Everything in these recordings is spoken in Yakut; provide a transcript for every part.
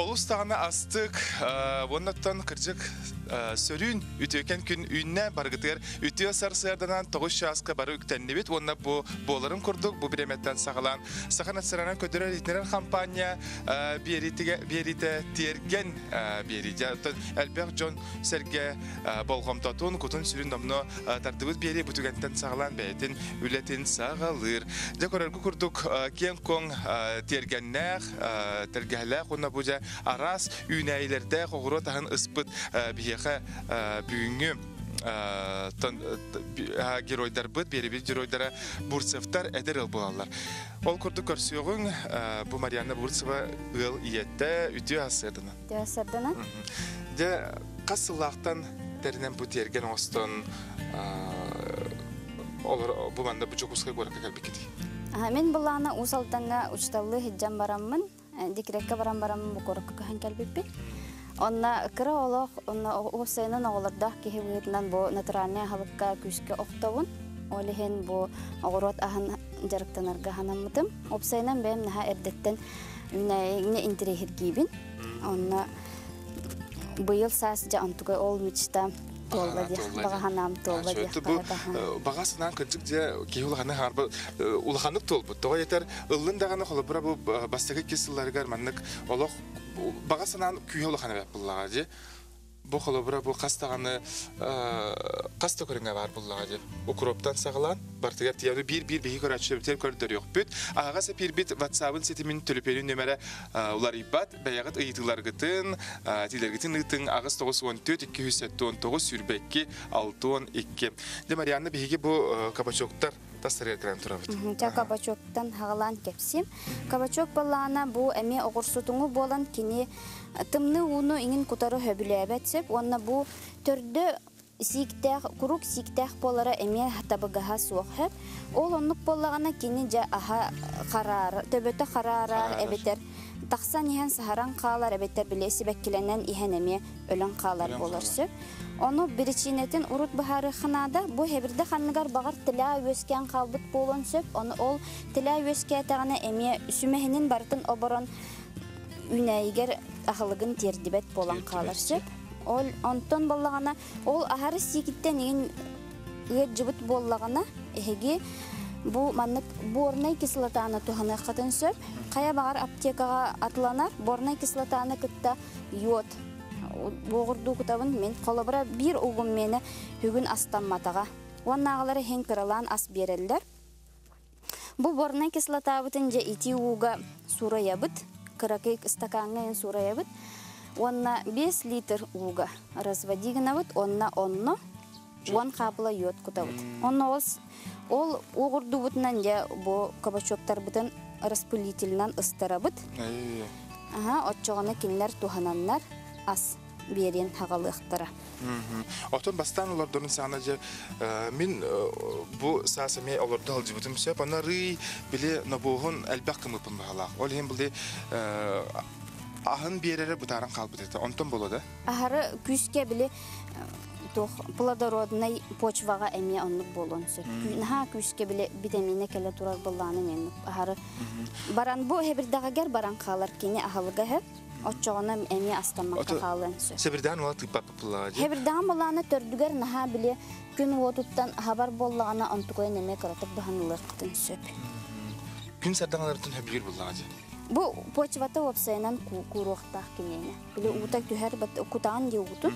Олус даҕаны астык, уоннаттан кырдьык сөрүүн үтүөкэн күн үүннэ барыгытыгар үтүө сарсыарданан 9 чааска бары үктэннибит уонна бу буоларын курдук бу бириэмэттэн саҕалаан Саха национальнай көдөрөр иһитиннэрэр хампаанньа биэриитэ тиэргэн биэриитэ элбэх дьон сэргэ болҕомтотун кутун-сүрүн номнуо тардыбыт биэрии бу түгэнтэн саҕалаан бэйэтин үлэтин саҕалыыр. Дьэ көрөргө курдук киэҥ-куоҥ тиэргэннээх, тэлгэһэлээх уонна бу дьэ араас үүнээйилэрдээх оҕуруот аһын ыспыт биһиэхэ бүгүҥҥү геройдарбыт, биэрибит геройдара Бурцевтар эдэр ыал буолаллар. Ол курдук көрсүөҕүҥ бу Марианна Бурцева ыал ийэтэ үтүө сарсыарданан. Үтүө сарсыарданан. Дьэ хас сыллаахтан тэринэн бу тиэргэн оҥостон олор бу манна бу Дьокуускай куоракка кэлбиккитий? Мин былаана Уус Алдаҥҥа учууталлыы сылдьан бараммын, декреккэ баран бараммын бу куоракка көһөн кэлбиппит. Онно кыра олох, онно уопсайынан оҕолордоох киһи быһыытынан бу натуральнай аһылыкка күүскэ охтобун. Ол иһин бу оҕуруот аһын дьарыктанарга санаммытым. Уопсайынан бэйэм наһаа эрдэттэн үүнээйиҥҥэ интэриэһиргиибин. Онно быйыл саас дьэ онтугай ол мечта туолла диэх баҕа санаам туолла диэх бу баҕа санаан кырдьык дьэ киһи улаханнык хаарба улаханнык туолбут тоҕо этэр ыллын даҕаны холобура бу бастакы икки сылларыгар маннык олох баҕа санаан күүһэ улахан эбээт буллаҕа дии Бу холобура бу хас даҕаны хас да көрүҥэ баар буллаҕа дии. Укроптан саҕалаан бартыгар тиийэн биир-биир биһи көрөөччүлэрбитигэр көрдөрүөхпүт. Аһаҕас эпиирбит WhatsApp-ын ситимин төлөпүөнүн нүөмэрэ уларыйбат. Бэйэҕит ыйытыыларгытын, этиилэргитин ыытыҥ 894 279 22 62. Дьэ, Марианна, биһиги бу кабачоктар тастарыгар кэлэн турабыт. Ча кабачоктан хаҕалаан кэпсиим. Кабачок баллаана бу эмиэ оҕурсутуҥу буолан кини тымныы ууну иҥин кутары сөбүлээбэт сөп уонна бу төрдө сииктээх, куруук сииктээх буолара эмиэ табыгаһа суох сөп. Ол оннук буоллаҕына кини дьэ аһа хараар, төбөтө хараарар эбэтэр тахсан иһэн саһаран хаалар эбэтэр били сибэккилэнэн иһэн эмиэ өлөн хаалар буолар сөп. Ону биричиинэтин урут быһаарыахха наада. Бу хэбирдэх анныгар баҕар тилээ үөскээн хаалбыт буолуон сөп. Ону ол тилээ үөскээтэҕинэ эмиэ сүмэһинин барытын оборон үүнээйигэр аһылыгын тиэрдибэт буолан хаалар сөп. Ол онтон буоллаҕына ол аһары сиикиттэн иҥин ыаддьыбыт буоллаҕына эһиги бу маннык борнай кислотаны туһаныаххытын сөп. Хайа баҕар аптекаҕа атыланар борнай кислотаны кытта йод буоҕурдуу кутабын мин. Холобура биир угум миэнэ бүгүн астамматаҕа. Уоннааҕылар иһин кыралаан ас биэрэллэр. Бу борнай кислотабытын дьэ итии ууга суурайабыт, кыракый ыстакааҥҥа иһин суурайабыт. Уонна 5 литр ууга разводи гынабыт уонна онно 10 хаапыла йод кутабыт. Онно ол, ол уоҕурдуубутунан дьэ бу кабачоктарбытын распылительынан ыстарабыт. Аха, оччоҕуна кинилэр туһананнар ас биэриэн хаҕалыахтара. Отон бастаан олордорун саҕана дьэ мин бу саас эмиэ олордо сылдьыбытым сөп. Аны арыый били нобуоһун элбэх гыммыппын баһалаах. Ол иһин били аһын биэрэрэ бытааран хаалбыт этэ. Онтон буолуо да? Аһары күүскэ били туох плодороднай почваҕа эмиэ оннук буолуон сөп. Наһаа күүскэ били витамина кэлэ турар былаанын эмиэ аһары баран бу хэбирдэҕигэр баран хаалар кини аһылыга сөп. Оччоҕуна эмиэ астаммакка хаалыан сөп. Сэбирдэҕин уола тыыппаппыт дии. Хэбирдэҕин былаана төрдүгэр наһаа били күн уотуттан хабар буоллаҕына онтукайын эмиэ кыратык быһан ылыаххытын сөп. Күн сардаҥаларыттан сөбүлүүр буоллаҕа дии. Бу почвата уопсайынан кууруохтаах киниэнэ. Били уута түһэр кутаҕын дии уутун.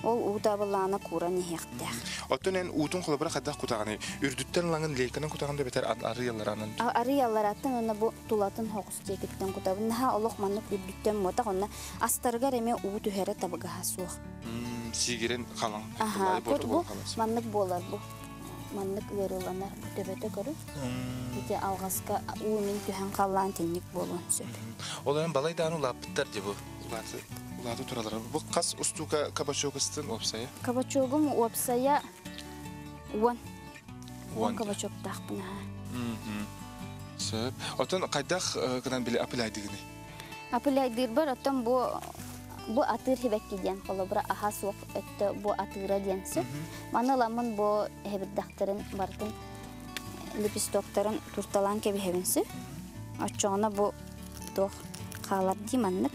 Ол уута былаана кууран иһиэхтээх. Оттон эн уутун холобура хайдах кутаҕыный? Үрдүттэн ылаҥын лейканан кутаҕын да бэтэр арыйалларанан? Арыйаллараттан уонна бу тулатын хоҕус диэкиттэн кутабын. Наһаа олох маннык үрдүттэн муотах онно астарыгар эмиэ уу түһэрэ табыгаһа суох. Сиигирэн халаҥ. Аха, бу маннык буолар бу. Маннык ыарыыланар бу төбөтө көрү. Ити алҕаска уу мин түһэн халлаан тинник буолуон сөп. Ол эрэн балайдаан улааппыттар дии бу. Улааты улааты туралара. Бу хас устуука кабачок ыстын уопсайа? Кабачогум уопсайа 10. 10 кабачоктаахпын аха. Сөп. Отон хайдах гынан били апыляйдыгыный? Апыляйдыырбар оттон бу бу атыыр хибэкки диэн холобура аха суох өттө бу атыыра диэн сөп. Маны ыламмын бу хэбирдэхтэрин барытын лепестоктарын турталаан кэбиһэбин сөп. Оччоҕуна бу туох хаалар дии маннык.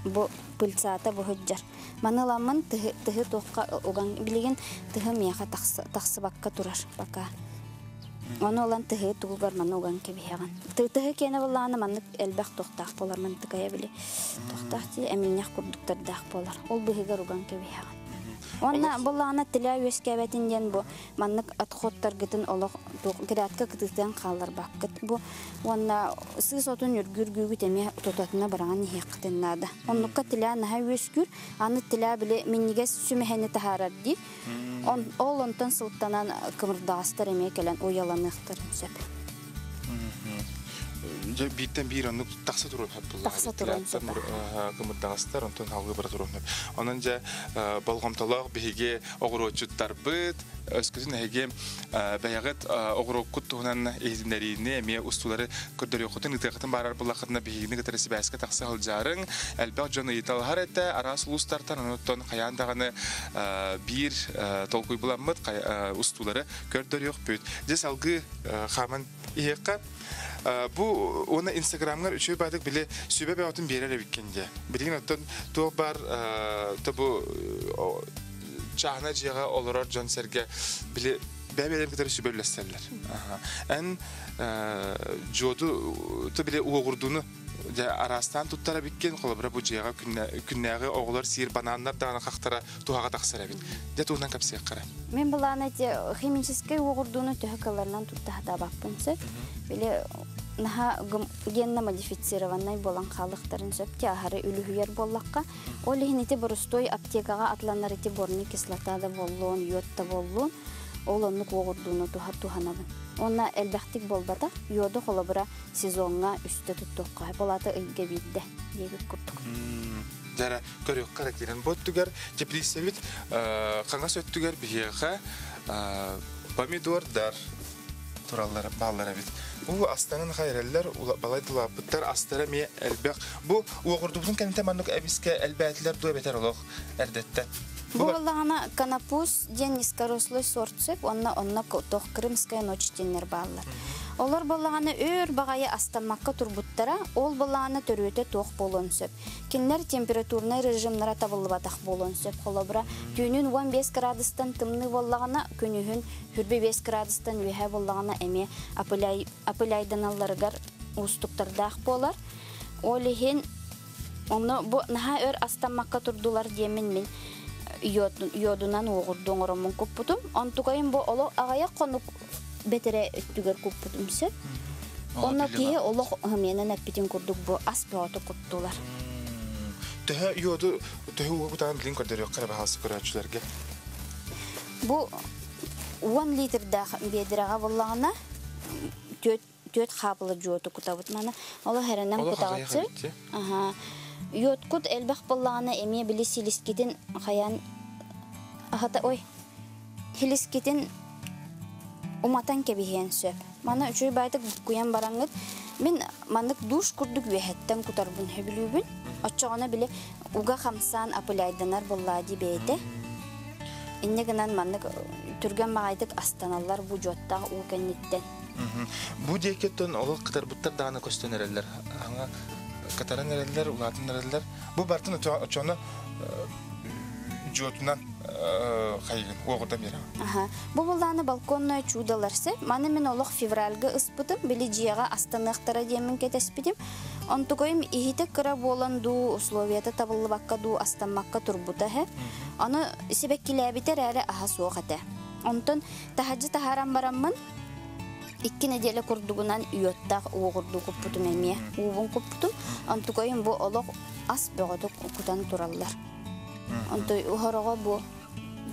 Бу пыльцата бу сылдьар. Маны ыламмын тыһы, тыһы туохха уган билигин тыһы миэхэ тахсыбакка турар пока. Ону ылан тыһы тугугар маны уган кэбиһэҕин. Тыһы киэнэ буоллаҕына маннык элбэх туохтаах буолар мантыкайа били туохтаах дии эминньэх курдуктардаах буолар. Ол быһыгар уган кэбиһэҕин. Уонна буоллаҕына тилээ үөскээбэтин диэн бу маннык отходтаргытын олох грядка кытыытыан хаалларбаккыт. Бу уонна сыыс отун үргүүр-гүүгүт эмиэ тутатына быраҕан иһиэххитин наада. Оннукка тилээ наһаа үөскүүр. Аны тилээ били минньигэс сүмэһэни таһаарар дии. Ол онтон сылтанан кымырдаҕастар эмиэ кэлэн уйаланыахтарын сөп. Дьэ бииртэн биир оннук тахса туруон сөп буолла. Тахса туруон сөп. Кымырдаҕастар онтон салгыы бара туруон сөп. Онон дьэ болҕомтолоох биһиги оҕуруотчуттарбыт, өскөтүн эһиги бэйэҕит оҕуруоккут туһунан иһитиннэриини эмиэ устуулары көрдөрүөххүтүн, ыытыаххытын баарар буоллаххытына биһигини кытары сибээскэ тахса сылдьаарыҥ. Элбэх дьон ыйыталаһар этэ араас улуустартан, онон хайаан даҕаны биир толкуй буламмыт устуулары көрдөрүөхпүт. Дьэ салгыы хааман иһиэххэ. Бу уонна Инстаграмҥар үчүгэй баатык били сүбэ бөҕөтүн биэрэр эбиккин дии. Билигин оттон туох баар бу чааһына дьиэҕэ олорор дьон-сэргэ били бэйэ-бэйэлэрин кытары сүбэ үллэстэллэр. Эн дьуоту то били уоҕурдууну дьэ араастаан туттар эбиккин, холобура бу дьиэҕэ күннээҕи оҕолор сиир банааннар даҕаны хахтара туһаҕа тахсар эбит. Дьэ туһунан кэпсиэххэ эрэ. Мин былаана эти химическэй уоҕурдууну төһө кыларынан тутта сатаабаппын сөп. Били наһаа генно-модифицированнай буолан хаалыахтарын сөп ти аһары үлүһүйэр буоллахха. Ол иһин ити боростуой аптекаҕа атланар ити борный кислота да буоллун, йод да буоллун, ол оннук уоҕурдууну туһанабын. Уонна элбэхтик буолбатах, йоду холобура сезоҥҥа үстэ туттуохха, ол аата ыйга биирдэ диэбит курдук. Дьэ көрүөххэ эрэ киирэн. Бу өттүгэр теплицэбит хаҥас өттүгэр биһиэхэ помидордар тураллар бааллар эбит. Бу астанан хайраллар, балай тулааппыттар, астара эмиэ элбэх. Бу уоҕурдубутун кэнниттэн маннык эбискэ элбээтилэр дуо эбэтэр олох эрдэттэн? Бу буоллаҕына канапус диэн низкорослый сорт сөп уонна онно тох крымская ночь диэннэр бааллар. Олор буоллаҕына өөр баҕайы астаммакка турбуттара, ол буоллаҕына төрүөтэ туох буолуон сөп. Кинилэр температурнай режимнара табыллыбатах буолуон сөп. Холобура, түүнүн 15 градустан тымныы буоллаҕына, күнүһүн 25 градустан үөһэ буоллаҕына эмиэ апыляйданалларыгар уустуктардаах буолар. Ол иһин онно бу наһаа өр астаммакка турдулар диэммин мин йодунан уоҕурду оҥороммун куппутум. Онтукайым бу олох аҕыйах хонук бэтэрэ өттүгэр куппутум сөп. Онно киһи олох ымыанан эппитин курдук бу ас бөҕөтө куттулар. Төһө йоду төһө уу кутаан билин көрдөрүөххэ эрэ баһаалса көрөөччүлэргэ. Бу 10 литрдаах биэдирэҕэ буллаҕына түөрт хаапыла дьуоту кутабыт. Маны олох эрэнэн кутаҕытсый. Аха. Йодкут элбэх буоллаҕына эмиэ били силискитин хайаан аһата ой Һилискитин уматан кэбиһиэн сөп. Маны үчүгэй баайтык буккуйан бараҥҥыт, мин маннык душ курдук үөһэттэн кутарбын сөбүлүүбүн. Оччоҕуна били уга хамсаан апыляйданар буоллаа дии бэйэтэ. Инньэ гынан маннык түргэн баҕайытык астаналлар бу дьуоттаах уу кэнниттэн. Бу диэкиттэн олох кытарбыттар даҕаны көстөн эрэллэр. Аҥа кытаран эрэллэр, улаатан эрэллэр. Бу бартын оччону дьуотунан хайыгын уоҕурдан биэрэҕин. Аха. Бу буллааны балконная чудалар сөп. Маны мин олох февральга ыспытым, били дьиэҕэ астаныахтара диэммин кэтэспитим. Онтукайым иһитэ кыра буолан дуу, условията табыллыбакка дуу астаммакка турбута эһэ. Аны сибэккилээбитэ эрээри аһа суох этэ. Онтон таһырдьа таһааран бараммын 2 нэдиэлэ курдугунан йодтаах уоҕурдуу куппутум эмиэ. Уубун куппутум. Онтукайым бу олох ас бөҕөтө кутан тураллар. Онто уһороҕо бу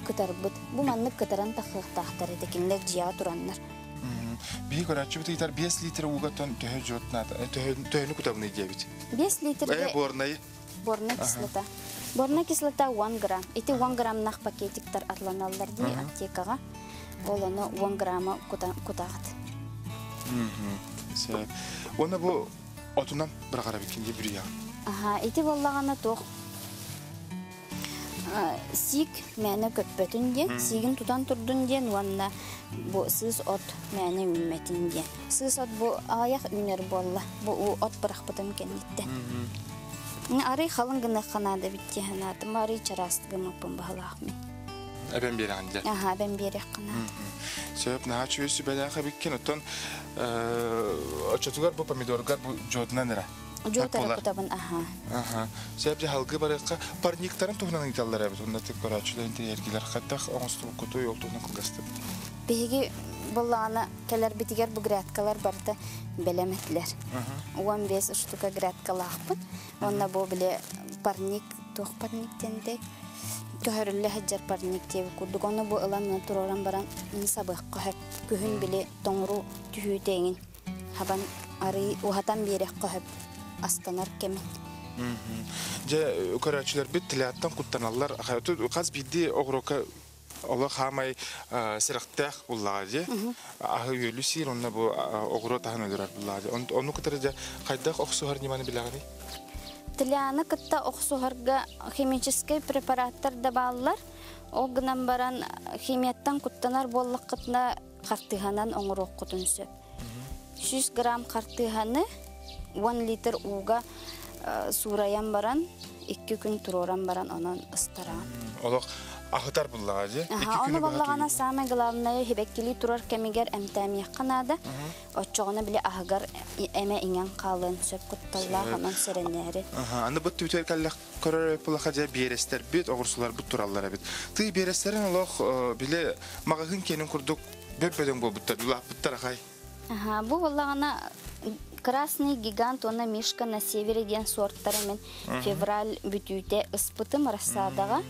кытарбыт. Бу маннык кытаран тахсыахтаахтар этэ кинилэр дьиэҕэ тураннар. Биһи көрөөччүбүт ыйытар 5 литр ууга төһө дьуотнаата, төһөнү кутабыный диэбит. 5 литрге борнай. Борная кислота. Борная кислота 10 грамм. Ити 10 граммнах пакетиктар атланаллар дии аптекаҕа. Ол ону 10 грамма кутаҕыт. Уонна бу отунан быраҕар эбиккин дии бүрүйэҕин. Аха, ити буоллаҕына туох сиик мээнэ көппөтүн диэн, сиигин тутан турдун диэн уонна бу сыыс от мээнэ үүммэтин диэн. Сыыс от бу аҕыйах үүнэр буолла. Бу от бырахпытым кэнниттэн. Арый халыҥ гыныахха наада эбит дии санаатым. Арый чараас гыммыппын баһылаах мин. Эбэн биэрэҕин дьэ. Аха, эбэн биэриэххэ наада. Сөп, наһаа үчүгэй сүбэлээх эбиккин. Оттон оччотугар бу помидоргар бу дьуотунан эрэ. Дьуот эрэ кутабын, аха. Аха. Сөп, дьэ халгыы барыахха. Парниктарын туһунан ыйталлар эбит. Онно тик көрөөччүлэр интэриэһиргилэр хайдах оҥостубуккутуй, ол туһунан кылгастык. Биһиги былаана кэлэрбитигэр бу грядкалар барыта бэлэм этилэр. 15 штука грядкалаахпыт. Уонна бу били парник, туох парник диэнтэй көһөрүллэ сылдьар парник диэбит курдук. Ону бу ылан туруоран баран сабыахха сөп. Күһүн били тоҥору түһүүтэ эҥин хабан арый уһатан биэриэххэ сөп астанар кэмин. Дьэ, көрөөччүлэрбит телеаттан куттаналлар. Хас биирдии оҕуруокка олох хаамай сирэхтээх буллаҕа дии. Аһы үөлү сиир, онно бу оҕуруот аһын өлөрөр буллаҕа дии. Ону кытары дьэ хайдах охсуһар ньыманы билэҕиний? Теляны кытта охсуһарга химическэй препараттар да бааллар. Ол гынан баран химияттан куттанар буоллаххытына хартыыһанан оҥоруоххутун сөп. 100 грамм хартыыһаны 10 литр ууга суурайан баран, 2 күн туруоран баран онон ыстараан. Олох аһытар буллаҕа дии. Аха, ону боллаҕына самое главное хибэккилии турар кэмигэр эмтээмиэххэ наада. Оччоҕуна били аһыгар эмэ иҥэн хаалыан сөп кутталлаах онон сэрэнээри. Аны бу түтэр кэллэх көрөр пулаха дьэ биэрэстэрбит, оҕурсуларбыт тураллар эбит. Тыы биэрэстэрин олох били маҕаһыын киэнин курдук бөп-бөдөҥ буолбуттар, улааппыттар ахай. Аха, бу буоллаҕына Красный гигант уонна Мишка на севере диэн суортары мин февраль бүтүүтэ ыспытым рассадаҕа.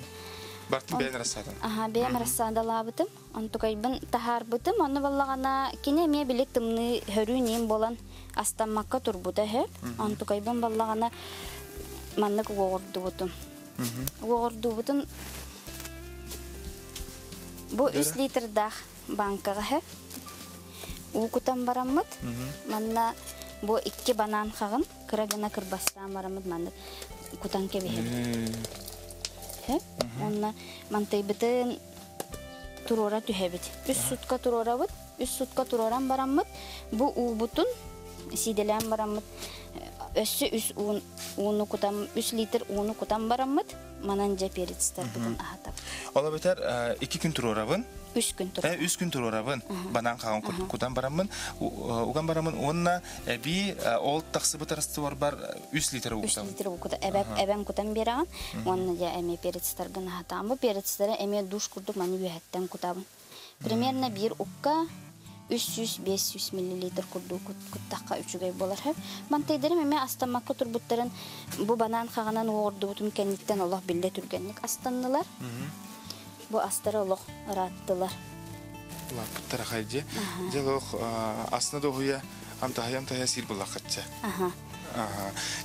Бартын бэйэн рассадан. Аха, бэйэм рассадалаабытым. Онтукайбын таһаарбытым. Онно баллаҕана кини эмиэ били тымныы хөрүү ниим буолан астаммакка турбута үһү. Онтукайбын баллаҕана маннык уоҕурдубутум. Уоҕурдубутун бу 3 литрдаах банкаҕа үһү. Уу кутан бараммыт. Манна бу икки банан хаҕын кыра гына кырбастаан бараммыт маннык кутан кэбиһэбит. Уонна мантыйбытын туруора түһэбит. Үс сутка туруорабыт. Үс сутка туруоран бараммыт бу уубутун сиидэлээн бараммыт өссө үс ууну кутан 3 литр ууну кутан бараммыт манан дьэ перецтарбытын аһатабыт. Ол эбэтэр 2 күн туруорабын. 3 күн туруорабын. 3 күн туруорабын. Банан хаҕын кутан бараммын, уган бараммын уонна эбии ол тахсыбыт растворбар 3 литр уу 3 литр уу кута эбэм кутан биэрэҕин уонна дьэ эмиэ перецтаргын аһатаҕын. Бу перецтары эмиэ душ курдук маны үөһэттэн кутабын. Примерно биир укка 300-500 миллилитр курдук куттахха үчүгэй буолар. Мантайдарым эмиэ астаммакка турбуттарын бу банан хаҕынан уоҕурдубутум кэнниттэн олох биллэ түргэнник астаннылар. Бу астары олох ырааттылар. Улааппыттар ахай дьэ. Дьэ олох асна доһуйа амтаһайа-амтаһайа сиир буллаххытча.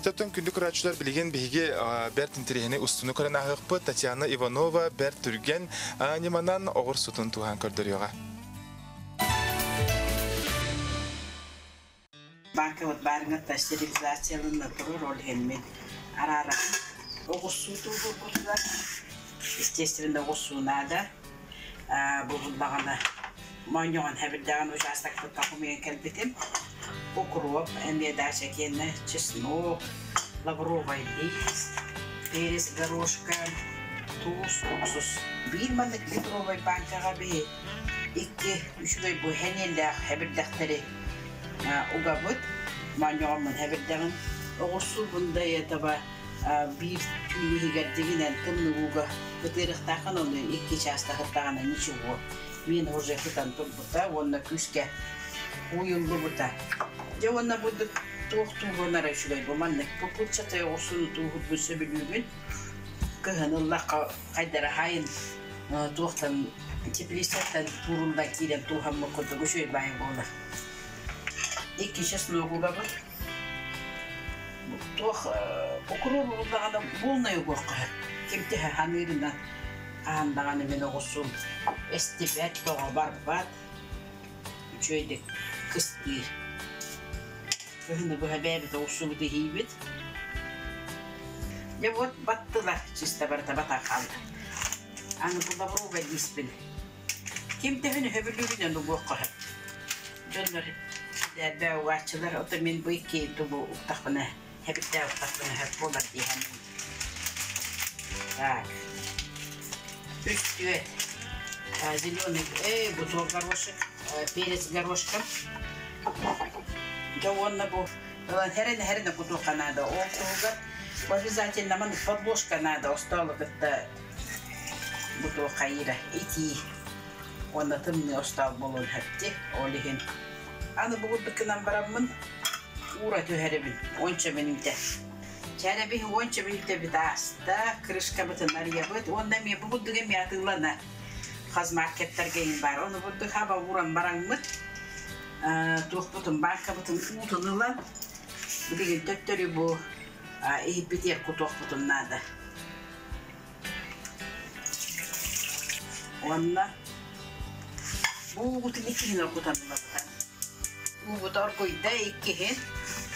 Оттон күндү көрөөччүлэр билигин биһиги бэрт интэриэһинэй устуну көрөн ааһыахпыт. Татьяна Иванова бэрт түргэн ньыманан оҕурсутун туһаан көрдөрүөҕэ. Баакыбыт баарыҥатта стерилизацияланна турар, ол иһин мин араара оҕурсуу туурбутугар, естественно, оҕурсуу наада. Бу буллаҕына моонньоҕон хэбирдэҕин учаастакпыттан хомуйан кэлбитим. Укроп, эмиэ дача киэнэ чеснок, лавровый лист, перец горошка, туус, уксус. Биир маннык литровай банкаҕа биһи икки үчүгэй бу хэниэллээх хэбирдэхтэри угабыт. Моонньоҕоммун хэбирдэҕин оҕурсуубун да этого биир түүн иһигэр дьиҥинэн тымныы ууга ытыырыахтааххын, ону икки чаастаһыттаҕына ничего. Мин уже сытан турбута уонна күүскэ ууйуллубута. Дьэ уонна бу туох тууһунара үчүгэй бу маннык бу пулчатай оҕурсуну тууһурбун сөбүлүүбүн. Кыһын ыллахха хайдара хайын туохтан теплицаттан тууруллан киирэн тууһаммыт курдук үчүгэй баайы буолар. Икки чеснок угабыт. Туох укроп ыллаҕына буолнай угуохха сөп. Ким төһө саныырынан хаһан даҕаны мин оҕусум эстибэт, тоҕо барбат, үчүгэйдик кыстыыр. Кыһыны быһа бэйэбит оҕурсубут иһиибит. Дьэ вот баттылар, чисто барыта батан хаалла. Аны бу лавровай лииспин ким төһөнү сөбүлүүрүнэн угуохха сөп. Дьоннор эрбээ угааччылар, ото мин бу икки тубу уктахпына. Хэбиттээх хөп буолар диэһэн. Так. Үс түөт. Зеленый, бутуок горошек, перец горошком. Дьэ уонна бу хэрэн хэрэн кутуохха наада. Ол туһугар обязательно маны подложка надо, остуолу кытта бутуок хайыра итии. Уонна тымныы остуол буолуон сөп Ол иһин аны бу курдук гынан бараммын уура түһэрибин уонча мүнүүтэ. Чээрэ биһи уонча мүнүүтэбит ааста, крышкабытын арыйабыт уонна эмиэ бу курдук эмиэ атыылана хозмаркеттарга иһин баар. Ону курдук хаба ууран бараҥмыт туохпутун бааҥкабытын уутун ылан билигин төттөрү бу иһиппитигэр кутуохпутун наада. Уонна бу уутун иккиһин оргутан ылабыта. Уубут оргуйда иккиһин,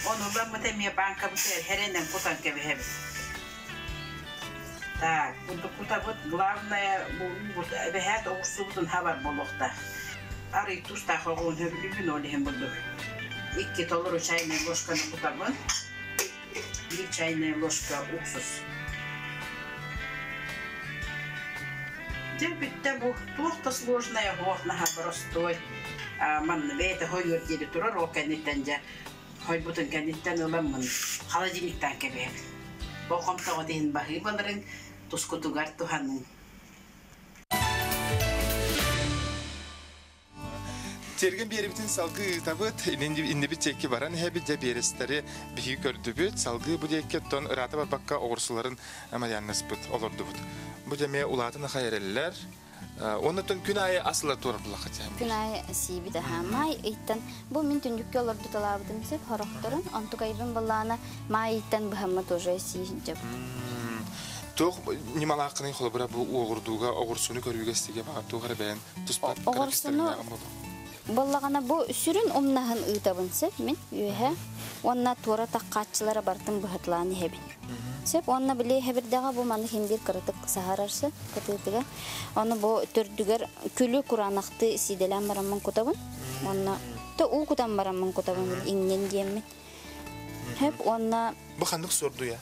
ону ыламмыт эмиэ бааҥкабытыгар хэрэнэн кутан кэбиһэбит. Так, курдук кутабыт. Главное, бу уубут эбэһээт оҕурсубутун хабар буолуохтаах. Арый тустаах оҕуһун сөбүлүүбүн, ол иһин бурдук. Икки толору чайная ложканы кутабын. Биир чайная ложка уксус. Дьэ бүттэ бу туох да сложная оһох наһаа боростуой. Манна бэйэтэ хойуор диэри турар, ол кэнниттэн дьэ хойбутун кэнниттэн ыламмын холодильниктаан кэбиһэбин. Болҕомтоҕут иһин баһыыбаларын тускутугар туһаныҥ. Тиэргэн биэрибитин салгыы ыытабыт, иннибит диэки баран иһэбит, дьэ биэрэстэри биһиги көрдүбүт, салгыы бу диэки оттон ыраата барбакка оҕурсуларын Марианнаспыт олордубут. Бу дьэ эмиэ улаатан ахай эрэллэр. Оннотон күн аайы ас ыла турар буллахха Күн аайы сиибит аһаа. Маай ыйтан бу мин түннүккэ олордуталаабытым сөп хорохторун, онтукайбын былаана маай ыйтан быһаммыт уже сии сылдьабыт. Туох ньымалааххыный холобура бу уоҕурдууга оҕурсуну көрүүгэ истигэ баҕар туох эрэ бэйэн туспа Оҕурсуну буоллаҕына бу сүрүн умнаһын ыытабын сөп мин үөһэ уонна туора таххааччылара барытын быһатылаан иһэбин. Сөп уонна били иһэбирдэҕэ бу маны иһин биир кыратык саһарар сөп кытыытыгар. Ону бу төрдүгэр күлү кураанахтыы сиидэлээн бараммын кутабын. Уонна то уу кутан бараммын кутабын иҥнин диэммин. Хөп уонна Бу ханнык суордуя?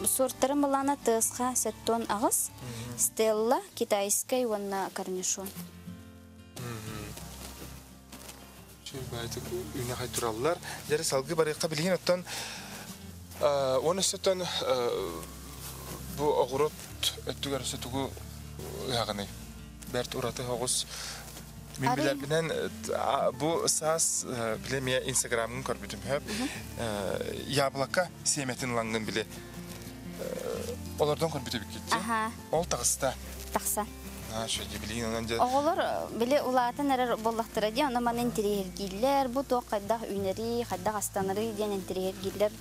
Суортарын былаана тыасха сеттон аҕыс, Стелла, китайскай уонна корнишон. Баайтык үүнэхай тураллар. Дьэрэ салгыы барыахха билигин оттон уон өссөттөн бу оҕуруот өттүгэр өссө тугу ыһаҕыный? Бэрт ураты оҕус Мин билэрбинэн бу саас били эмиэ инстаграмын көрбүтүм хөп. Яблоко сиэмэтин ылаҥҥын били олордон көрбүт эбиккит. Ол таҕыста. Тахса. Оҕолор били улаатан эрэр буоллахтара дии, ону маны интэриэһиргииллэр, бу туох хайдах үүнэрий, хайдах астанарый диэн интэриэһиргииллэр.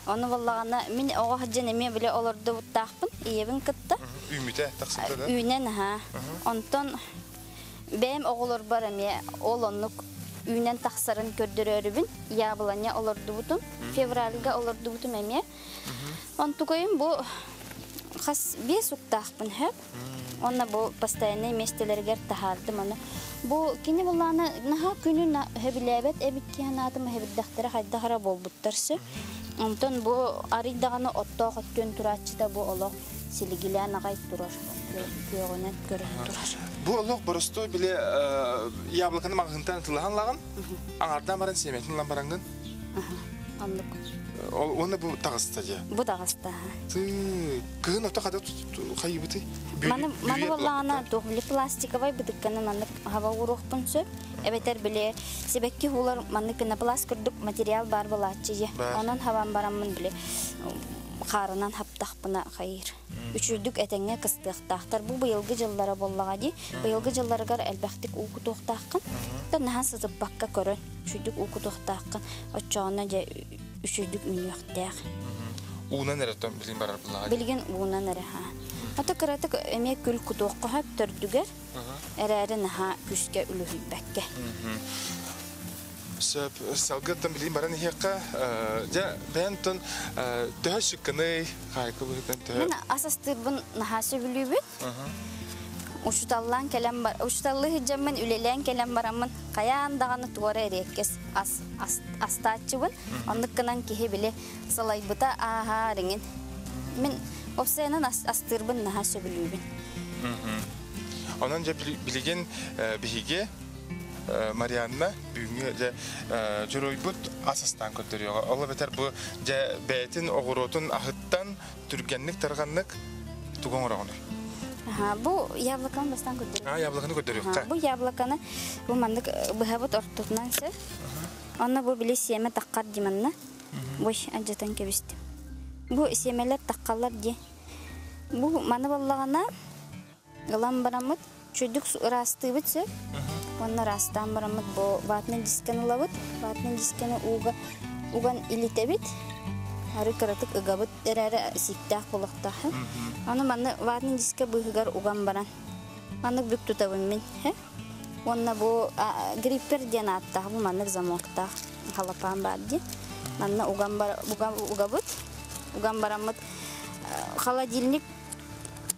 Ону буоллаҕына мин оҕо сылдьан эмиэ били олордубуттаахпын ийэбин кытта. Үүммүтэ тахсыбыта да? Үүнэн аһаа. Онтон бэйэм оҕолорбор эмиэ ол оннук үүнэн тахсарын көрдөрөөрүбүн яблоня олордубутум. Февральга олордубутум эмиэ. Онтукайым бу хас биэс уктаахпын сөп. Онно бу постояннай миэстэлэригэр таһаардым ону. Бу кини буллаана наһаа күнүн сөбүлээбэт эбит киһи анаатым эһэбирдэхтэрэ хайдах эрэ буолбуттар сөп. Онтон бу арый даҕаны оттоох өттүн турааччыта бу олох силигилээн аҕай турар, күөҕүнэн көрөн турар. Бу олох боростуой били яблоканы маҕаһыынтан атыылаһан ылаҕын, аҥардаан баран сиэмэтин ылан бараҥҥын. Оннук. Уонна бу таҕыста дьэ. Бу таҕыста. Кыһын ото хада хайыбытый? Маны маны буоллаҕына туох били пластиковай бытыкканы маннык хаба ууруохпун сөп. Эбэтэр били сибэкки уулар маннык пенопласт курдук материал баар буолааччы дьэ. Онон хабан бараммын били хаарынан хаптахпына хайыыр. Үчүгдүк этэҥҥэ кыстыахтаахтар. Бу быйылгы дьыллара буоллаҕа дии. Быйылгы дьылларыгар элбэхтик уу кутуохтааххын. Да наһаа сытыппакка көрөн үчүгдүк уу кутуохтааххын. Оччоҕуна дьэ үчүгдүк үүнүөхтээх. Уунан эрэ билигин барар буллаҕа. Билигин уунан эрэ ха. Ото кыратык эмиэ күл кутуохха хөп төрдүгэр эрээри наһаа күүскэ үлүһүйбэккэ. Сөп, салгыттан билигин баран иһиэххэ. Дьэ, бэйэн тон төһө шыккыный, хаайка быһыытынан төһө? Мин ас астыырбын наһаа сөбүлүүбүн. Учуталлаан кэлэн бар учуталлыы сылдьаммын үлэлээн кэлэн бараммын хайаан даҕаны туора эриэккэс ас астааччыбын. Оннук гынан киһи били салайбыта ааһаар иҥин. Мин уопсайынан астыырбын наһаа сөбүлүүбүн. Онон дьэ билигин биһиги Марианна бүгүҥҥү дьэ дьоруойбут ас астаан көрдөрүөҕэ. Ол эбэтэр бу дьэ бэйэтин оҕуруотун аһыттан түргэнник тарҕаннык тугу оҥороҕунуй? Бу яблоканы бастаан көрдөрүөххэ. А, яблоканы көрдөрүөххэ. Бу яблоканы бу маннык быһабыт ортотунан сөп. Онно бу били сиэмэ таххар дии манна. Бу алдьатан кэбистим. Бу сиэмэлэр таххаллар дии. Бу маны баллаҕына ылан бараммыт чүйдүк ыраастыыбыт сөп. Уонна ыраастаан бараммыт бу ватный дисканы ылабыт. Ватный дисканы ууга уган илитэбит. Ары кыратык ыгабыт эрээри сииктээх буолуохтаах. Аны манны ватный диска быыһыгар уган баран маннык бүк тутабын мин. Уонна бу гриппер диэн ааттаах бу маннык замоктаах халапаан баар дии. Манна уган бар угабыт. Уган бараммыт холодильник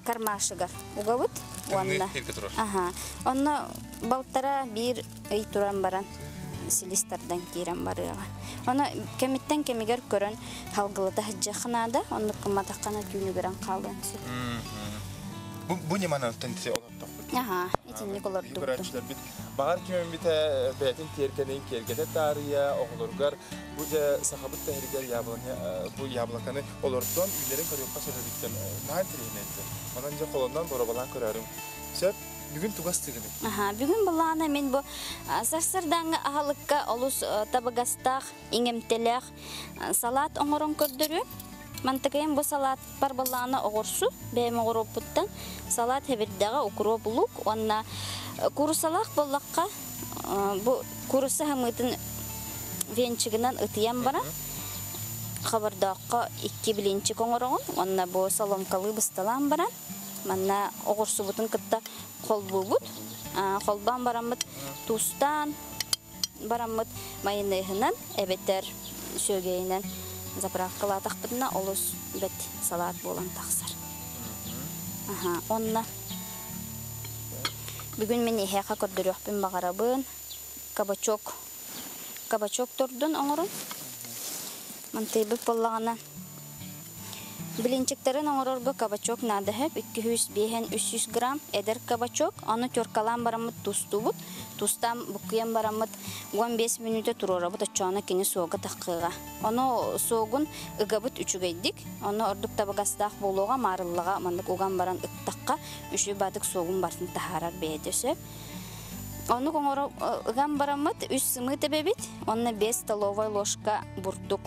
кармашыгар угабыт уонна аха онно балтара биир ый туран баран силис тардан киирэн барыаҕа. Ону кэмиттэн кэмигэр көрөн халгылата сылдьыахха наада, оннук гымматаххына түүнүгүрэн хаалыан сөп. Бу бу ньыманы олортохпут. Аха, итинник олордубут. Көрөөччүлэрбит баҕар кимэммитэ бэйэтин тиэргэнин киэргэтэ таарыйа, оҕолоругар бу дьэ сахабыт тэһэригэр яблоня бу яблоканы олордон үүнэрин көрүөххэ сөп эбиттэн наһаа интэриэһинэй этэ. Онон дьэ холоннон боруобалаан көрөөрүҥ. Сөп, бүгүн тугас тыгыный? Аха, бүгүн былаана мин бу сарсырдааҥҥы аһылыкка олус табыгастаах, иҥэмтэлээх салаат оҥорон көрдөрүөм. Мантыкайым бу салаатпар былаана оҕурсу, бэйэм оҕуруоппуттан салаат хэбирдэҕэ укроп лук уонна куурусалаах буоллахха бу куурусса хамыытын венчигинэн ытыйан баран хобордооххо икки блинчик оҥороҕун уонна бу соломкалыы бысталаан баран манна оҕурсубутун кытта холбуубут. Холбоон бараммыт туустаан бараммыт майонеһынан эбэтэр сүөгэйинэн заправкалаатахпытына олус бэт салаат буолан тахсар. Аха, онно бүгүн мин эһиэхэ көрдөрүөхпүн баҕарабын. Кабачок кабачок тордун оҥорун. Мантыйбыт буоллаҕына Блинчиктэрин оҥорорго кабачок наада сөп, 205-300 грамм эдэр кабачок, ону теркалаан бараммыт тустуубут, тустаан буккуйан бараммыт 15 мүнүүтэ туруорабыт, оччоҕуна кини суога таххыаҕа. Ону суогун ыгабыт үчүгэйдик, ону ордук табыгастаах буолуоҕа, маарыллаҕа маннык уган баран ыктахха, үчүгэй баатык суогун барытын таһаарар бэйэтэ сөп. Оннук оҥоро ыган бараммыт үс сымыыт эбэбит, уонна 5 столовай ложка бурдук,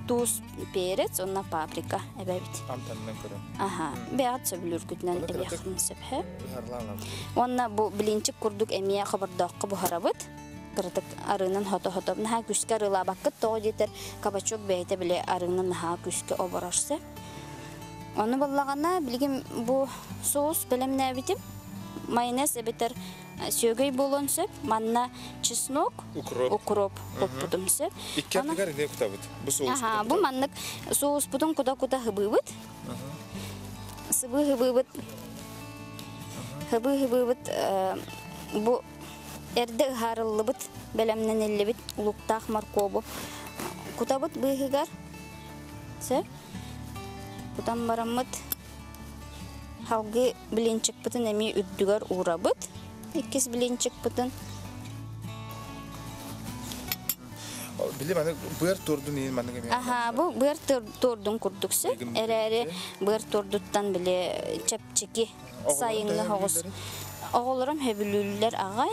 туус, перец уонна паприка эбэбит. Амтанынан көрөн. Аха, бэйэҕит сөбүлүүргүтүнэн эбиэххин сөп. Уонна бу блинчик курдук эмиэ хобордооххо буһарабыт. Кыратык арыынан хото-хото наһаа күүскэ арыылаабаккыт, тоҕо диэтэр кабачок бэйэтэ били арыынан наһаа күүскэ оборор сөп. Ону буоллаҕына билигин бу соус бэлэмнээбитим. Майонез эбэтэр сүөгэй буолуон сөп. Манна чеснок, укроп, укроп куппутум сөп. Икки ардыгар эмиэ кутабыт. Бу соуспутун Аха, бу маннык соуспутун кута-кута хыбыыбыт. Сыбыы хыбыыбыт. Хыбыы хыбыыбыт бу эрдэ ыһаарыллыбыт, бэлэмнэниллибит луктаах моркуобу кутабыт быыһыгар. Сөп. Кутан бараммыт Халгыы блинчикпытын эмиэ үрдүгэр уурабыт. Иккис блинчикпытын. Били маны быар туордун иин маннык эмиэ. Аха, бу быар туордун курдук сөп. Эрээри быар туордуттан били чэпчэки сайыҥҥы соҕус. Оҕолорум сөбүлүүллэр аҕай.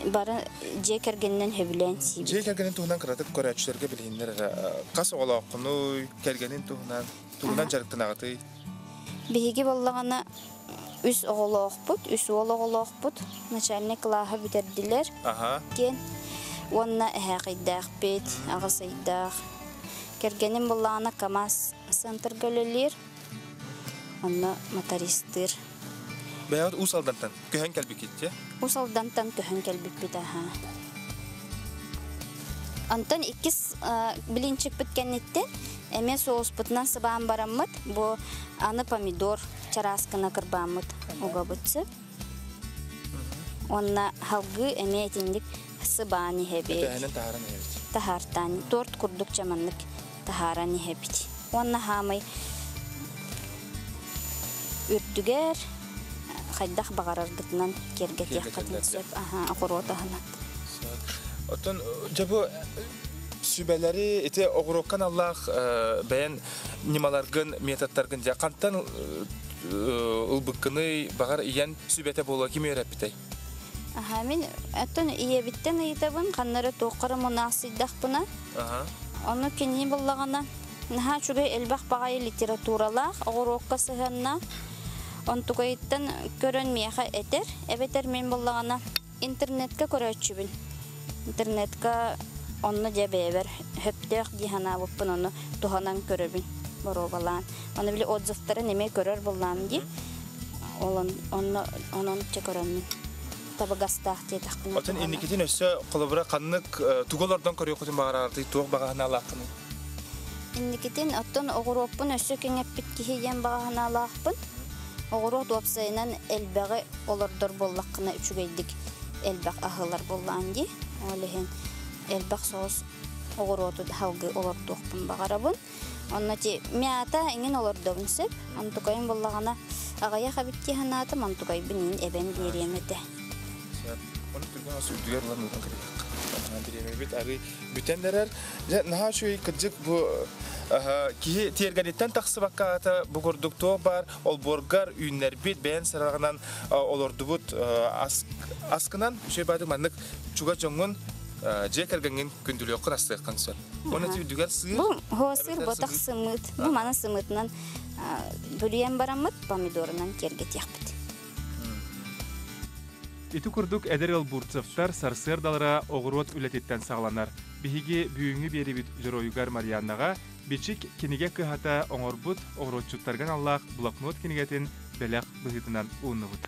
Бары дьиэ кэргэнинэн сөбүлээн сиибит. Дьиэ кэргэнин туһунан кыратык көрөөччүлэргэ билиһиннэр эрэ. Хас оҕолооххунуй, кэргэнин туһунан? Тугунан дьарыктанаҕытый? Биһиги буоллаҕына үс оҕолоохпут, үс уол оҕолоохпут. Начальнай кылааһы бүтэрдилэр. Аха. Киэн. Уонна эһээхийдээхпит, аҕыс ыйдаах. Кэргэним буоллаҕына КАМАЗ центрга үлэлиир. Онно мотористыыр. Бэйэҕит Уус Алдантан көһөн кэлбиккит дии? Уус Алдантан көһөн кэлбиппит аха. Онтон иккис блинчикпит кэнниттэн. Эмиэ соуспутунан сыбаан бараммыт, бу аны помидор чарааскына кырбааммыт угабыт сөп. Уонна халгыы эмиэ итинник сыбаан иһэбит. Этэһинэн таһааран иһэбит. Таһаартаан торт курдук чаманнык таһааран иһэбит. Уонна хаамай үрдүгэр хайдах баҕараргытынан киэргэтиэххитин сөп. Аха, оҕуруот аһынан. Оттон дьэ бу сүбэлэри ити оҕуруокка аналлаах бэйэн ньымаларгын, методтаргын дьэ хантан ылбыккыный, баҕар ийэн сүбэтэ буолуо ким үөрэппитэй? Аха, мин оттон ийэбиттэн ыйытабын, ханна эрэ туохха эрэ мунаахсыйдахпына. Ону кини буллаҕына наһаа үчүгэй элбэх баҕайы литературалаах, оҕуруокка сыһыаннаах. Онтукайыттан көрөн миэхэ этэр, эбэтэр мин буллаҕына интернетка көрөөччүбүн. Интернетка онно дьэ бэйэбэр сөптөөх дии санаабыппын ону туһанан көрөбүн, боруобалаан. Ону били отзывтарын эмиэ көрөр буллаам дии. Ол онно онон чэ көрөммүн табыгастаах диэтэхпинэ. Оттон инникитин өссө холобура ханнык тугу олордон көрүөххүтүн баҕараргытый, туох баҕа санаалааххыный? Инникитин оттон оҕуруоппун өссө кэҥэппит киһи диэн баҕа санаалаахпын. Оҕуруот уопсайынан элбэҕи олордор буоллаххына үчүгэйдик элбэх аһылар буоллаан дии. Ол иһин элбэх соҕус оҕуруоту салгыы олордуохпун баҕарабын. Онно ти мята эҥин олордобун сөп. Онтукайым буоллаҕына аҕыйах эбит дии санаатым, онтукайбын иин эбэн биэриэм этэ. Сөп. Ону түргэн ас үрдүгэр ылан уутун кэбиһиэххэ. Бириэмэбит арый бүтэн эрэр. Дьэ, наһаа үчүгэй кырдьык бу киһи тиэргэниттэн тахсыбакка аата бу курдук туох баар олбуоргар үүннэрбит, бэйэн сараҕынан олордубут аскынан үчүгэй баатык маннык чугас дьоҥҥун дьиэ кэргэҥҥин күндүлүөххүн астыаххын сөп. Уонна үрдүгэр сыыр. Бу сыыр ботах сымыыт. Бу маны сымыытынан бүрүйэн бараммыт помидорунан киэргэтиэхпит. Ити курдук эдэр ыал Бурцевтар сарсыардалара оҕуруот үлэтиттэн саҕаланар. Биһиги бүгүҥҥү биэрибит дьоруойугар Марианнаҕа Бичик кинигэ кыһата оҥорбут оҕуруотчуттарга аналлаах блокнот кинигэтин бэлэх быһыытынан ууннубут.